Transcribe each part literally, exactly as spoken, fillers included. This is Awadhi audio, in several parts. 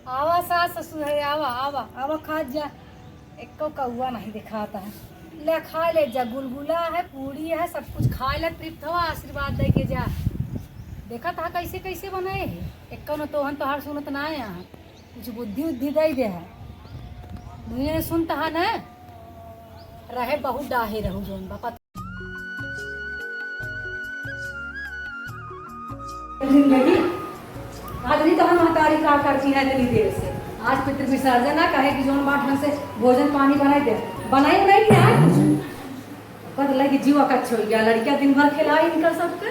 आवा सास ससुर है, आवा, आवा, आवा, खा जा। एको कौआ नहीं दिखाता है। ले खा ले जा, गुलगुला है, पूड़ी है, सब कुछ खा ले, तृप्त हो, आशीर्वाद दे के जा। देखा था कैसे कैसे बनाए है, एको न तोहन तोहार सुनत ना आया है, कुछ बुद्धि उद्धि दे दे है। दुनिया ने सुनता है ना, रहे बहुत डाहे रहू जोन बापा। जिंदगी। आज नहीं तो हम महतारी का करती है इतनी देर से। आज पितृ विसर्जन ना कहे कि जोन बात ढंग से भोजन पानी बनाई दे। बनाई नहीं है कुछ। पता लगे जीवा का अच्छो गया। लड़कियां दिन भर खिलाई इनका सबके।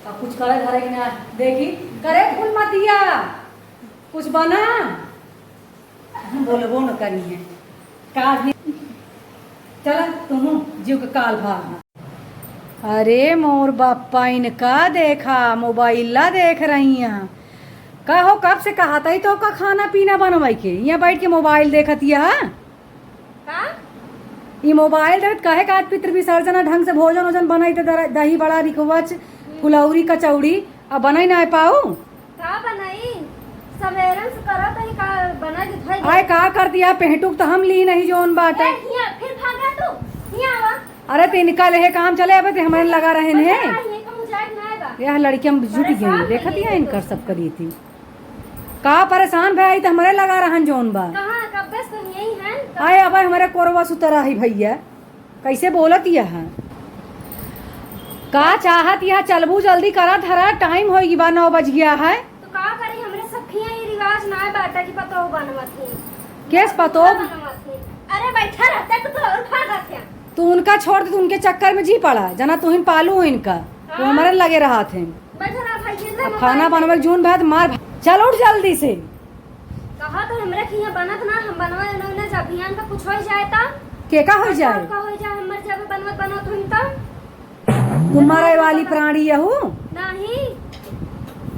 अब कुछ करे धरे के ना। देखी, करे फूल मतिया। कुछ बना। हम बोलबो न करी है। का भी। चला तुम जीव के काल भाग। अरे मोर बापा, इनका देखा, मोबाइल ला देख रही हैं। का हो, कब से कहा था, तो का खाना पीना बनवाई के, यहाँ बैठ के मोबाइल देखत यह? का? ई मोबाइल देखत कहे का आज पितृ विसर्जन है, ढंग से भोजन ओजन बनाई दे, दर-, दही बड़ा, रिकवच, फुलौरी, कचौड़ी, अब बनाई ना पाऊ? का बनाई? सवेरन से करत हई, का बना के धई दे। आय का कर दिया, पेंटुक तो हम ली नहीं जोन बाटे। ए, हिया, फिर भागा तू, हिया आवा। अरे, तो इनका लेहे काम चले, अबे तो हमारे लगा रहे हैं। पता नहीं, कहूँ जाए ना बा। यह लड़कियां जुट परेशान गई, हो देखत गई है तो। इनकर सब करी थी। का परेशान भई, तो हमारे लगा रहन जोन बा। कहाँ, कब्बे से तो यही है। आय, अब हमारे कोरवा सुतरा है भैया, कैसे बोलत यह? का चाहत यह? चलबू जल्दी करा धरा, टाइम होई बा, नौ बज गया है। तो का करी, हमरे सब खिया ये रिवाज ना बाटा कि पतोह बनवत है। केस पतोह? बनवत है। अरे बैठा रहते तो, तो और भागत है। तू उनका छोड़ दे, तू उनके चक्कर में जी पड़ा, जना तू ही पालू हो इनका, वो हाँ। हमारे लगे रहत हैं। बैठा रहा भाई, ये अब खाना बनवे के जून भात मार भा-, चल उठ जल्दी से। कहा तो हमरे खिया बनत ना, हम बनवा लेना, उन्हें जब भियान का कुछ हो जाए ता। के का हो जाए? का हो जाए, हमर जब बनवत बनवत हुई ता। तुम मरे वाली प्राणी यहू? नहीं,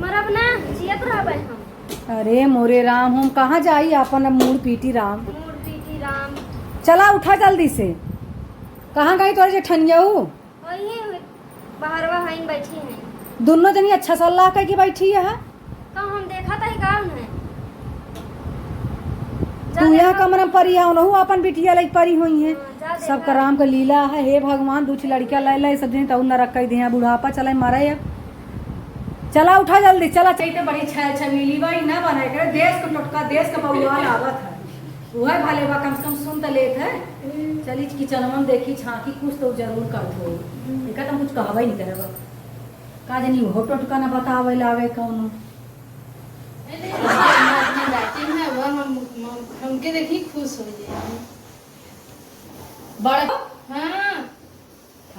मरब ना, जियत रहबे हम। अरे मोरे राम, हम कहाँ जाई आपन अब मूड़ पीटी राम। मूड़ पीटी राम। चला उठा जल्दी से। कहाँ गई तोरे जेठनिया हू? वही बहरवा हईन बैठी हैं। दुनो जनी अच्छा सलाह कह के बैठी है। तो हम देखा था ही का उन्हें। जा तू यहाँ देखा। कमरा में परी है, उनहू अपन बिटिया लइके परी हुई है। हाँ, जा सबका देखा। राम का लीला है, हे भगवान, दू ठे लड़कियां ले ले, सब जने तऊ नरक कई दे हैं, बुढ़ापा चले मरे अब। चला उठा जल्दी, चला। चैते बड़ी छैल छबीली बा, ई ना बने करे, देश का टोटका, देश का बउआ लागत है। उहे भले बा, कम से कम सुन त लेत है। चली किचनवा में देखी, झांकी, कुछ तो जरूर करत होई। एका त हम कुछ कहबे नहीं करब। का जानी उहो टोटका ना बतावे लावे कौनो। ए, नहीं, नहीं, नहीं, नहीं, नहीं, वो हम, हम, हमके देखी खुश हो जाए। बड़ हाँ।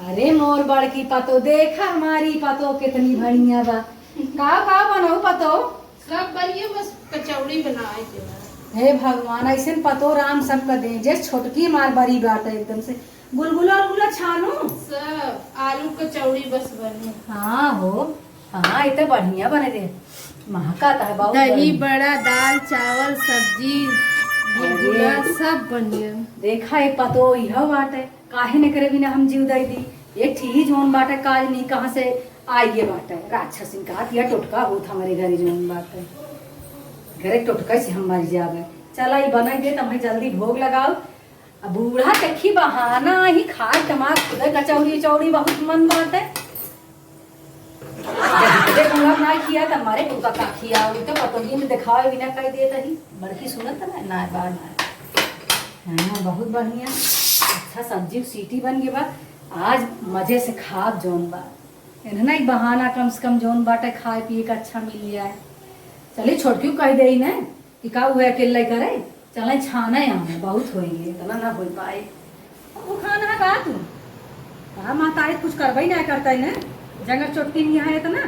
अरे मोर बड़की पतो, देखा हमारी पतो कितनी बढ़िया बा। का का बनाऊ पतो? सब बढ़िया, बस कचौड़ी बनाए के बा। हे भगवान, ऐसे पतो राम सबका दे। जैसे छोटकी मार बड़ी बात है एकदम से। गुलगुला उलगुला छानू? सब आलू कचौड़ी बस बने। हाँ हो, हाँ, ये तो बढ़िया बने दे। महका तो है बहुत दही बढ़िया। बड़ा, दाल, चावल, सब्जी, गुलगुला, अरे। सब बढ़िया। देखा, एक पतो इहो बाटे। काहे न करे बिना हम जीव दई दी। एक ठी ही जोन बाटे, काज नहीं कहाँ से आइए बाटे। राक्षसिन का हतिया टोटका होत हमरे घरे जोन बाटे। घरे टोटका से हम मर जावे। चला ई बनाई दे, तब जल्दी भोग लगाओ। अब बूढ़ा देखी बहाना ही खाए तमार खुदे कचौड़ी उचौड़ी बहुत मन बाटे। देख, हम ना खिया त हमारे कुल का का खिया, उ तो पतोही में देखावे बिना कह देत ही। बड़की सुनत ना, ना बा ना। हाँ, बहुत बढ़िया। अच्छा सब्जी सीटी बन गई बा। आज मजे से खाब जोन बा। इन्हें ना एक बहाना कम से कम जोन बाटे खाए पिए का अच्छा मिल जाए। चलिए छोटकी कह दे ही ना। कि का हुआ अकेले करे? चले छाने आवे, बहुत होइए, इतना ना हो पाए। अब वो खाना है का तू? का महतारी कुछ करबे ना करता है ना? जंगर चोटकी नहीं है इतना।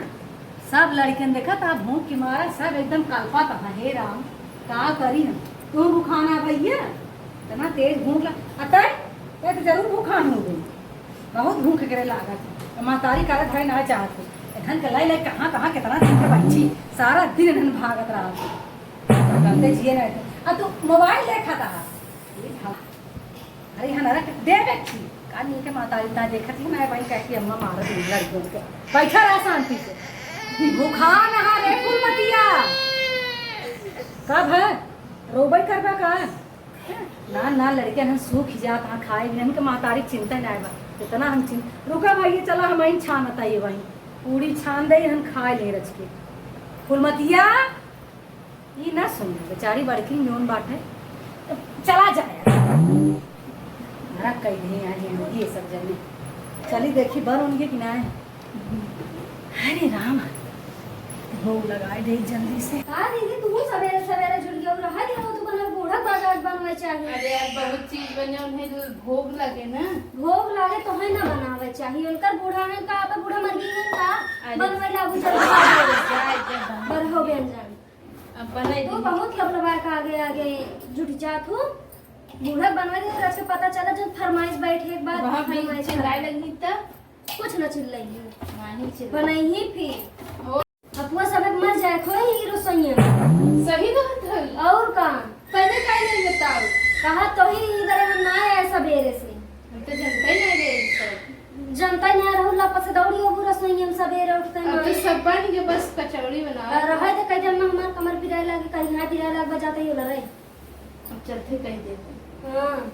सब लड़कन देखा था भूख के मारा, सब एकदम कलपा था। हे राम, का करी हम? तू भूखाना भैया, इतना तेज भूख लग, अतः ये तो जरूर भूखान हो गई। बहुत भूख करे लागत है। तो महतारी करत है ना चाहत है। इधन के लाई लाई कहाँ कहाँ कितना दिन के बच्ची, सारा दिन इधन भागत रहा। करते जिए ना। आ तू मोबाइल देखा था। ये भा-, अरे यहाँ ना रख, दे बैठी। का नहीं के महतारी इतना देखत ही ना, भाई कह के अम्मा मारत नहीं लड़कियों के। बैठा रहा शांति से। भूखा नहा रे फूलमतिया। कब है? रोबई करबा का? ना, ना, लड़के हन सूख जात, हाँ, खाए भी, हमके महतारी चिंता ना बा। इतना हम चिं-, रुका भाई, ये चला, हम आइन छानत आई वहीं। पूड़ी छान दे, हम खाए ले रच के। फुलमतिया, ई ना सुन, बेचारी बड़की नोन बाटे। चला जाए। हमरा कह दे, आज ये सब जने। चली देखी, बर उनके कि ना है। अरे राम, भोग लगाए दे जल्दी से। का दीदी, तू सवेरे सवेरे जुट गयो, रहा दिन तू बनल बूढ़ा बाजार बनवे चाहिए। अरे यार, बहुत चीज बने, उन्हें भोग लगे ना। भोग लागे तो है ना बनावे चाहिए, उनकर बूढ़ा है का, अब बूढ़ा मर गई है का? अरे। बनवे लागू जल्दी। जाए, जाए, बना। बरहो व्यंजन। अब बनाई तू दी। बहुत लबलबा के आगे आगे जुट जात हो। बूढ़ा बनवे दे, रच के पता चला जब फरमाइश बैठे एक बार वहाँ भी फरमाइश चिल्लाए करा। लगी तब? कुछ न चिल्लाई। नहीं चिल्लाई। बनाई ही फिर। ओ। अपुआ सब एक मर जाए खोए ही रसोइया। सही बात है। और का? पहले काहे नहीं बताओ? कहा तो ही इधर हम ना आए सवेरे से। हम तो जनते नहीं रहे सब। जनता ना रहू, लपस दौड़ी अबू रसोइया में सवेरे उठते अब तो माई। सब बन गए, बस कचौड़ी बनाओ। और रहे तो कह दे, "अम्मा, हमार कमर पिराए लागे, कहीं हाथ पिराए लागे, बजाते ही होला रहे।" अब चलते कह देते। हाँ।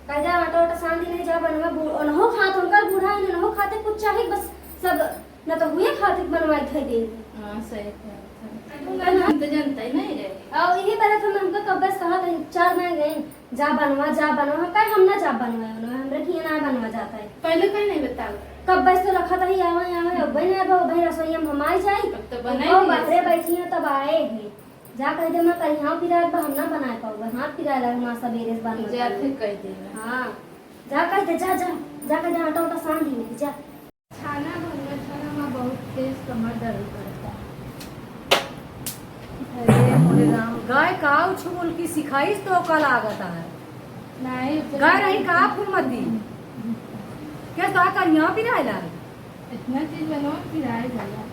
कह जा, "आटा, आटा सान दी नहीं, जा बनवा।" बू-, ओनहो खात, उनकर बूढ़ा है, ओनहो खाते कुछ चाहे, बस सब न तो हुए खाते बनवाई थे दे। हाँ, सही बात है। हम तो जनता ही नहीं रहे। और यही तरह से हमको कब से कहा था, चार महीने गए, "जा बनवा, जा बनवा।" हम कहे, "हम ना जा बनवा, बनवा, हमरे किए ना बनवा जाता है।" पहले कहीं नहीं बताओ। कब से तो रखा था, ही आवे, आवे, अब भाई ना, अब भाई रसोई में हम आ जाई। अब तो बनाई अब नहीं। बाहरे बैठी हैं, तब आए हैं। जा कह दे, "मैं कल यहाँ पिरात बा, हम ना बनाए पाऊंगा, हाथ पिराए लगे, माँ सबेरे से बनवा जाते पाऊंगा।" कह दे। हाँ, जा कह दे, जा, जा, जा कह दे, आटा उटा सान दी, जा। छाना भंगा छाना, माँ बहुत तेज कमर दर्द करता है। अरे मोरे राम, गाय काऊ छुबुल की सिखाइस तो ओका लागत है। नहीं, तो गाय रही का फूलमती? क्या तो आकर यहाँ पिराए ला? इतना चीज बनवा, पिराए जाला।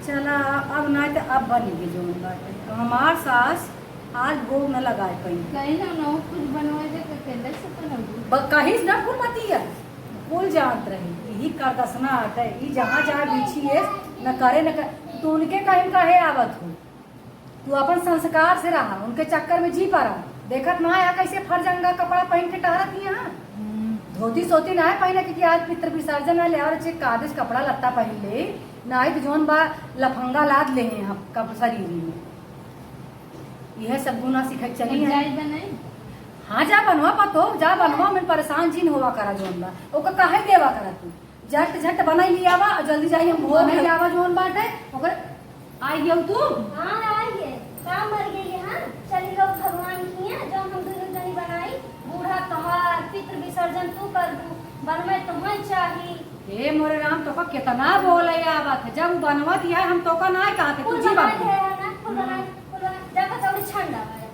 चला, अब ना तो अब बन गई जौन बाटे। हमार सास आज भोग न लगाए पाई। कहीं ना, ना कुछ बनवाए दे, तो अकेले से बनवाए। ब-, कहिस ना फूलमती है, कुल जानत रही। यही करदसना आटे, ई जहाँ जाए बिछी है, न करे न कर, तो उनके कहीं काहे आवत हो? तू अपन संस्कार से रहा, उनके चक्कर में जी पड़ा। देखत ना आया कैसे फरजंगा कपड़ा पहन के टहरत ही यहाँ। हम्म। धोती सोती ना है पहने, क्योंकि आज पितृ विसर्जन है, ले और अच्छे कादिस कपड़ा लत्ता पहन ले, ना ही तो जौन बा लफंगा लाद ले हैं हम कब शरीर में। यह सब गुना सिखत चली अब है। जाई बनाई? हाँ, जा बनवा पतो, जा बनवा, मन परेशान जिन होवा करा जौन बा। ओका काहे देवा करा तू? झट झट बनाई लियावा और जल्दी जाई हम भोग बनाई लियावा जौन बाटे, ओकर आई गयो तू? हाँ, आई है। का मर गई है, हाँ? चली गयो भगवान किया, जो हम दोनों जनी बनाई, बूढ़ा तोहार, पितृ विसर्जन तू कर दू, बनवे तुम्हें चाही। हे मोरे राम, तोका कितना बोले आवत है, जब बनवत है हम तोका ना कहते, तू फूल जी बनाए बाबू। है ना, फूल बनाए, फूल बनाए, जा कचौड़ी छान लावा है।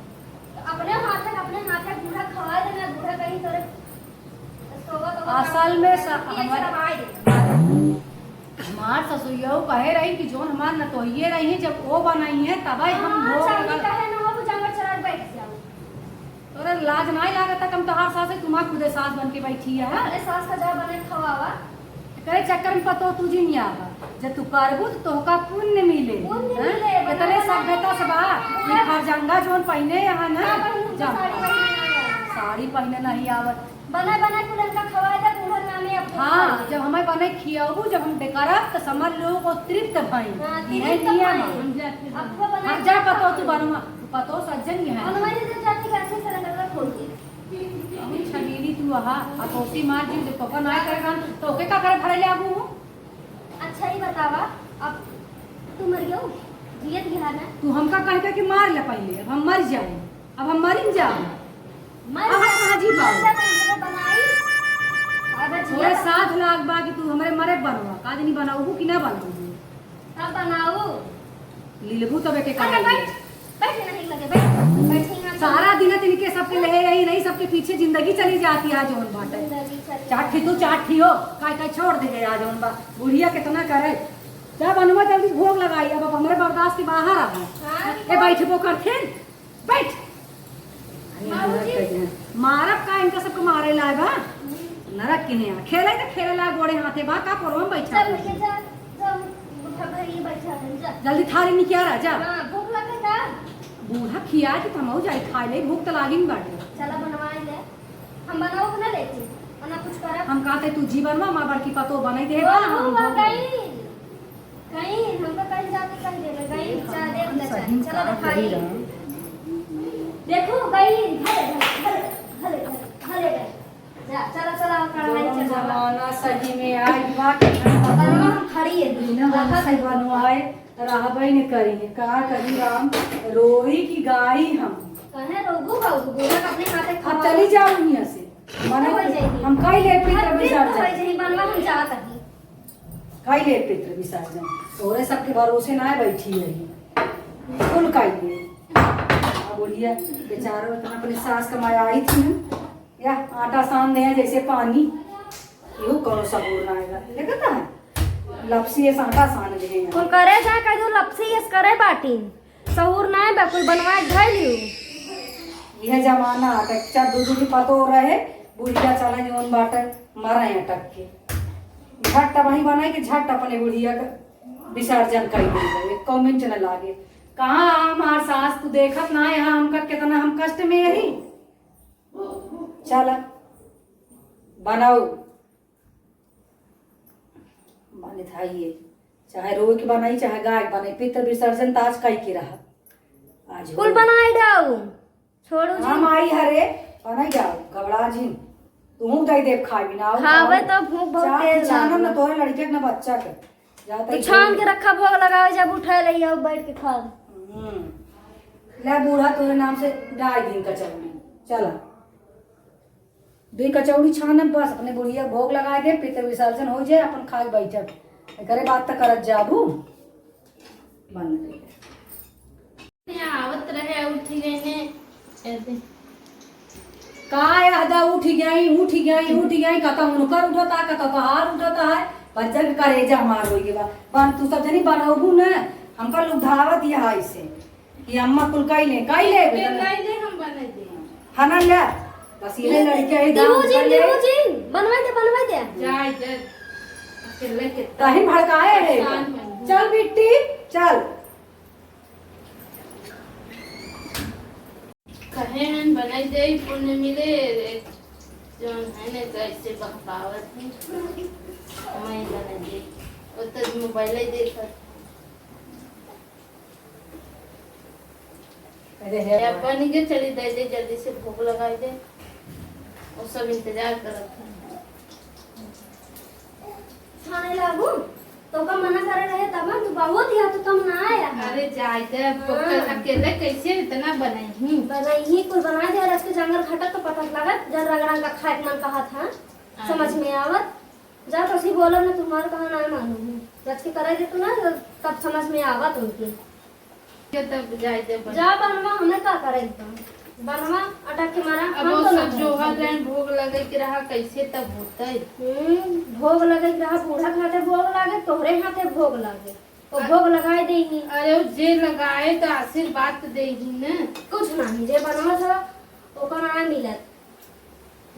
तो अपने हाथे, अपने हाथे बूढ़ा खवा देना, बूढ़ा कहीं तोरे असल में स-, हमार, हमार ससुइयो कहे रही कि जौन हमार नतोइये रही, जब वो बनाई है, तबे हम हाँ, भोग चांदी लगा कहे ना हो, तू जांगर चढ़ा के बैठ जाओ। तोरा लाज नाहीं लागत है, कम तोहार सास है, तुम्हार खुदे सास बन के बैठी है। अपने सास का जा बने खवावा। करे चक्कर में पतो तू जी नहीं आवा। जब तू करबू तो तोहका पुण्य मिले। पुण्य हैं? मिले, इतने बना सभ्यता से बा, बना ये फरजंगा जौन पहने यहाँ ना, का पहनू? जा। साड़ी पहने नहीं आवा। साड़ी पहने नहीं आवत। बना बना कुल इनका खवाए दे, बूढ़ा नामे अब हाँ, खवाए। जब हमें बने खियाबू, जब हम बेकरार तो समझ लो वो तृप्त भई। हाँ, यह तृप्त नियम भई। है। अब वो बना हम जा के पतो तू खवाए। बनवा, पतो सज्जन ही है। बनवा नहीं तो जाती कैसे सिलेंडर खोल दी। अभी छबीली तू आहा, आ तोसी मार जी, जब तोका ना करे काम, तो ओके का करे भरे ले आबू हो? अच्छा, ये बतावा, अब तू मर गयो, जियत गया ना? तू हमका कह के कि मार ले पहले, अब हम मर जाए, अब हम मरिन जाए। मर अब हम जा, कहाँ जी मर पाओ? जा, तो हम लोग बनाई। अब तोरे जियत साथ लाग बा कि तू हमरे मरे बनवा, का दिन बनाऊ कि ना बनाऊ? अब बनाऊ। लीलबू तबे के अरे कहाई बैठ, है। बैठ नहीं लगे, बैठ, बैठ यहाँ। सारा दिन तिनके सबके लहे यही नहीं, सबके पीछे जिंदगी चली जाती है, आज जौन बाटे। जिंदगी चली चार ठी तू, चार ठी हो, काय काय छोड़ दे गया जौन बा। बुढ़िया कितना करे। जा बनवा जल्दी भोग लगाई, अब, अब हमरे बर्दाश्त के बाहर आ। हाँ, ए, बैठबो करथिन, बैठ। बाबूजी। मारब का, इनका सबके मारे लाए बा। नरक के हैं, खेले तो खेले ला गोड़े हाथे बा, का पोरवा में बैठा चल, बा। जा, जा, उठा भाई, ये बैठा है, जा। जल्दी थाली निकाल आ, जा। हाँ, भूख लगे का? बूढ़ा खिया के त हमहू जाई खाए ले, भूख त लागिन बाटे। चला बनवाई ले। हम बनाओ ना लेती, वरना कुछ करब। हम कहते तू जी बनवा, हमार बड़की पतोह बनाई दे बा, ओहो, हम वह बनवा। गई। गई, हमको कहीं जाके कह देबे, गई, चाह दे, हम अपना सही चाह। में चला का दिखाई। करी रहा। देखो, गई, भले, भले, भले, भले, भले गई। जा, चला, चला, कढ़ाई जौन चला। जमाना सही में आइल बा, कि हम बनवा हम खड़ी है। बिना हमसे बनवाए रहबे न करी। का करी राम, रोई कि गाई हम। कहे रोबू बाबू, बूढ़ा अपने हाथे अब खवा। चली जाओ हियां से। मना हो जाएगी। हम कई ले पित्र हर दिन विसर्जन। हो जाएगी, बनवा हम जात हई। कई ले पित्र विसर्जन। तोरे सबके भरोसे ना बैठी है। कुल कई ले। अब बोलिए, बेचारो इतना अपने सास कमाया आई थी ना। या आटा सान दे जैसे पानी। इहो कोनो सहूर ना आएगा। देखता है? लपसी ऐसा आटा सान दे हैं। कुल करे जा, कह दो लपसी ऐस करे बाटी। सहूर नाय बा, कुल बनवाए के धइ लियो। यह जमाना अटक, चार दू दू की पतो रहे, बुढ़िया चला जौन बाटे, मरे अटक के। झट वही बनाई के झट अपने बुढ़िया का विसर्जन कर दे, एक comment न लागे। कहाँ हमार सास, तू देखत ना यहाँ हमका कितना हम कष्ट में यही। चला, बनाओ। माने था ये, चाहे रोए के बनाई, चाहे गाय के बनाई, पितृ विसर्जन त आज कई के रहा। आज कुल हो। बनाई डाऊ, छोड़ू जी। हम आई हरे, बनाई डाऊ, घबरा जी। तुहूँ दे देब खाए बिना, आओ, खावे खाओ। तो भूख बहुत चाह तेज की छानम लागल। न तोरे लड़के के न बच्चा के। जाता तू ही छान के रखा, भोग लगावे, जब उठा ले आओ, बैठ के खा। हम्म। ले बूढ़ा, तोरे नाम से डाई दिन कचौड़ी। चला। दुई कचौड़ी छानब बस, अपने बुढ़िया भोग लगाए दे, पितृ विसर्जन हो जाए, अपन खाए बैठब। एकरे बात त करत जाबू। बंद कर दे। यहाँ आवत रहे, उठी गई ने, ऐसे। का यादा उठी गई, उठी गई, उठी गई, कतौ उनकर उठता, कतौ तोहार उठता है, बज्जर के करेजा हमार होई गवा। बन तू सब जनी बनौबू न, हमका लुभावत यह ऐसे। कि अम्मा कुल कई ले, कई ले के बेटा। कई ले हम बनाई दे। हना ले, बस ये लड़के ही दाम दीहू जी, कर ले। दीहू जी, बनवाई दे, बनवाई दे। जाए दे, अकेले के काहे भड़काए है? परेशान बन। चल बिट्टी, चल। कहे हैं बनाई दे, पुण्य मिले, जौन है ने कैसे बहकावत है, मैं बनाई दे। वो तो मोबाइल ही देखत। अरे हे या भगवान। बनी के चली दे दे, जल्दी से भोग लगाई दे। वो सब इंतजार करत हैं। खाने लागू, तो का मना करे रहे तब ना, तू बहुत यहाँ तो कम ना आया। अरे जाए दे, अब हाँ। अकेले कैसे इतना बनाई? बनाई ही, कुल बना दे, और आज के जंगल घाटा तो पता लगा, जब रंग रंग का खाए के मन कहा था, हाँ। समझ में आवत। जा तो सी बोलो ना, तुम्हार कहा ना मानू। जब की करे दे तू ना, तब समझ में आवा तुमकी। के तब जाए दे बन। जा बनवा, हमें का करे दे? बनवा, अटक के मारा, अब हम वो तो सब ना जोहर करे। रहे, भोग लगे के रहा, कैसे तब होतै? हम्म, भोग लगे के रहा, बूढ़ा के हाथे भोग लागे, तोहरे हाथे भोग लागे। तो अ-, भोग लगाए दे ही। अरे, वो जे लगाए तो आशीर्वाद तो दे ही ना। कुछ नहीं, जे बनवा था, ओकर ना मिलत।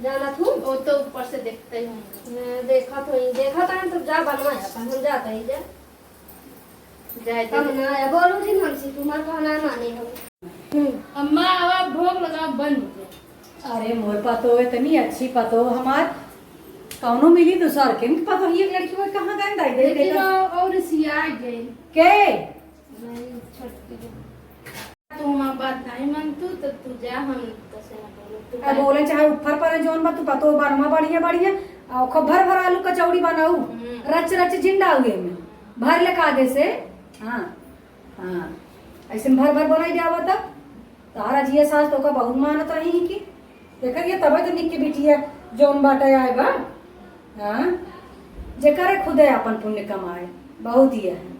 जाना तू? वो तो ऊपर से देखते ही होंगे। मैं देखा तो ही, देखा था तो जा बनवा अपन, हम जाते ही जा। जाए दे। हम ना आया, बोलू जी हमसे, तुम्हार कहना माने हम। हम्म। अम्मा, अब आप भोग लगाओ, बंद हो गया। अरे मोर पतो, इतनी अच्छी पतो हमार, कौनो मिली दूसर के? इनके पतो ही एक लड़की वो कहाँ गए, दाई दे लेकिन देता। और, और सिया गए। के? नहीं, छोटकी। तू हमार बात नहीं मानतू, तो तू जा, हम तसे ना बोलो। तू अब जा। बोले चाहे ऊपर पर जौन बा, तू पतो बा, हमार बढ़िया, बढ़िया, आ, खूब भर भर आलू कचौड़ी बनाऊ, हम्म। रच रच जिंदा हुए में, भर ले कादे से, हाँ, हाँ, ऐसे में भर भर बनाई जावा तब। तोहरा जिया सास तो का बहुत मानत रही है कि देखा ये तबे तो निक्की बिटिया जौन बाटे आए बा, हाँ, जे करे खुदे अपन पुण्य कमाए, बहुत ये है।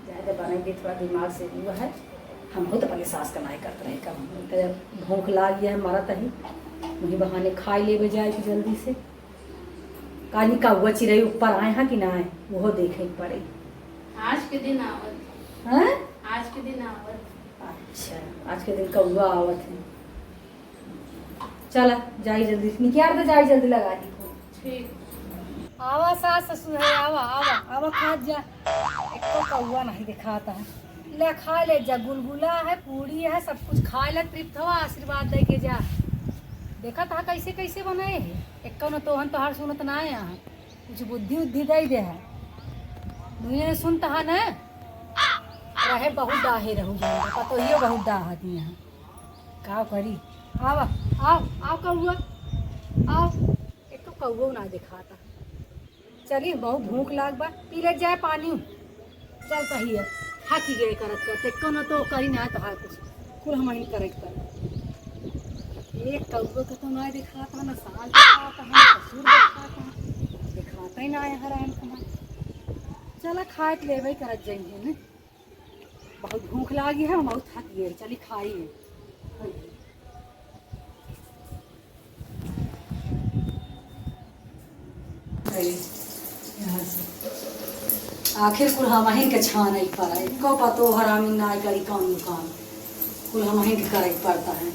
ज्यादा बनाई दे, थोड़ा दिमाग से हुआ है। हमको तो पहले सास कमाई करत रहे कम, तो जब भूख लाग गया है, मरत ही, वही बहाने खाई लेबे जाए कि जल्दी से। कानी कौआ चिरई ऊपर आए हैं कि ना आए, वो देखे के पड़े। आज के दिन आवत। हैं? आज के दिन आवत। अच्छा, आज के दिन कौआ आवत है। चला, जाई जल्दी, निकियार दे, जाई जल्दी लगा दी फोन। ठीक। आवा सास ससुर है, आवा, आवा, आवा, खा जा। एको कौआ नहीं दिखाता है। ले खा ले जा, गुलगुला है, पूड़ी है, सब कुछ खा ले, तृप्त हो, आशीर्वाद दे के जा। देखा था कैसे कैसे बनाए है, एक कौनो तोहन तोहार सुनत ना है यहाँ, कुछ बुद्धि उद्धि दे दे है। दुनिया ने सुनता है ना, रहे बहुत डाहे रहू जाएगा, पतोहियो बहुत डाहत यहाँ। का करी? आवा, आव, आव कौआ, आव। एक तो कौओ ना दिखाता। चली, बहुत भूख लाग बा, पी ले जाए पानी। चल कहिए, थाकी गए करत करते, कोनो तो करी ना तो हाल कुछ, कुल हम ही करे के पड़े। एक कौओ के तो ना दिखाता, ना साल दिखाता, ना ससुर दिखाता, दिखाता ही ना है हराम कमाई। चला खाए के लेवे करत जाइए ने। बहुत भूख लागी है, बहुत थक गए, चली खाई। यहाँ से। आखिर कुल हमहिन के छाने पड़ा, एको पतो हरामी ना करी काम काम, कुल हमहिन के करे के पड़ता है।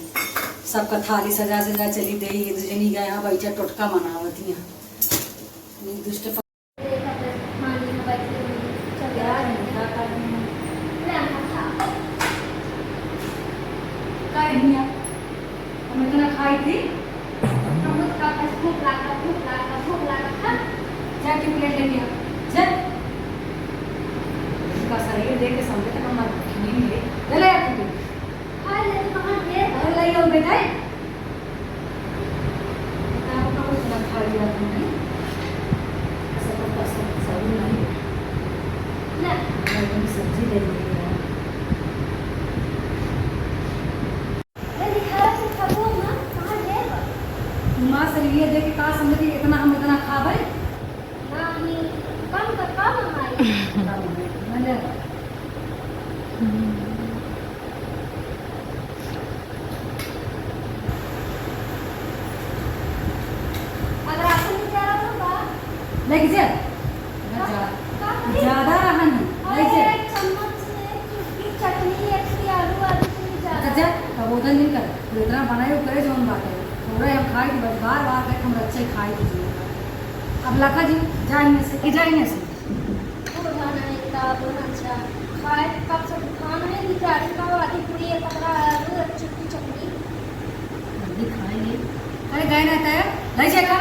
सबका थाली सजा सजा चली दे, ये दुजनी गए यहाँ बैठा टोटका मनावत यहाँ। ये दुष्ट हम इतना खाई थी। हमको तो कब से भूख लागल, भूख लागल, भूख लागल, खा। जा के प्लेट लेके आ, जा। इसका शरीर देख के समझे तो हम भूखी नहीं मिले। ले ले आ तू। खा ले, तो कहाँ ढेर अरे ले आओ बेटा। बेटा, आपका कुछ ना खा लिया तुमने। ऐसा तो कर सकते, सही नहीं। ले। मैं तुम्हें सब्जी दे दूँगी यार। माँ से लिए दे के का समझ के इतना हम इतना खाबे? नहीं, कम कर, कम हमारी। कम है, ना ले। अगर आपको नहीं प्यारा होगा, लेके जा। का, का करी? ज्यादा रहन है, अरे, लेके जा। एक चम्मच से एक चुटकी चटनी, एक चुटकी आलू, आलू से भी ज्यादा। अच्छा, जा, अब उधर नहीं कर। तू इतना बनाए, वो करे जौन बात है। थोड़ा हम खाए के बाद बार बार कहे, हम अच्छा ही खाए के जीवन। अब लखा जी, जा इनमें से, जा इनमें से। वो जाना है, इतना बोलना अच्छा। खाए, कब से खाना है, कि गाड़ी का आधी पूरी है, पकड़ा है, आलू, एक चुटकी चटनी। जल्दी खाएंगे। अरे, गए ना तय, ले जा का?